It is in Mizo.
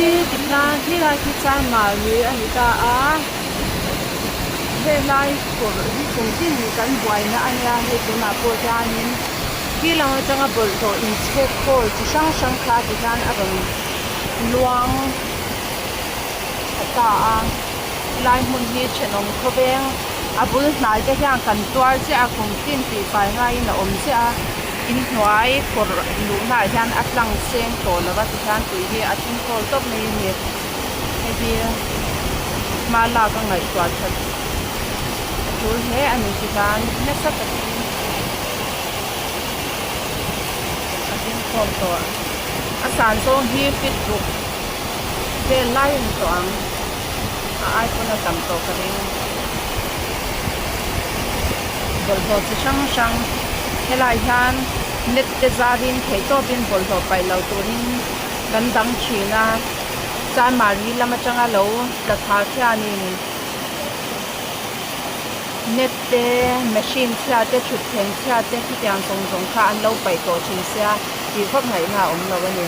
hi tikhian khilai khi chuan mahni a ni ta a helai kawr hi kum tin kan buaina a nia hei tunah pawh hianin khi lam atanga bawlhhlawh inchhek khawl chi hrang hrang kha tikhian a rawn luang thla ta a helai hmun hi thenawm khawveng a bul hnai te hian kan tuar chiah a kum tin tih fai ngaiin a awm chiah a inhnuai kawr luhna ah hian a tlang seng tawh lo va tikhian tui hi a tling khawl tawp mai a ni hei hi hma lak a ngaihtuah that a tul hle a ni tikhian nasa takin a tling khawm tawh a san zawng hi fit ruk vel lai a ni tawh ang a ai pawn a tam tawh ka ring bawlhhlawh chi hrang hrang helaiah hian net te zarin theihtawpin bawlhhlawh paih lo turin kan dang thin a chanmari lam atanga lo tla thla khianin net te machine chhia te thutthleng chhia te khitiang zawng zawng kha an lo paih tawh thin sia tih vak ngaihna a awm lo a ni.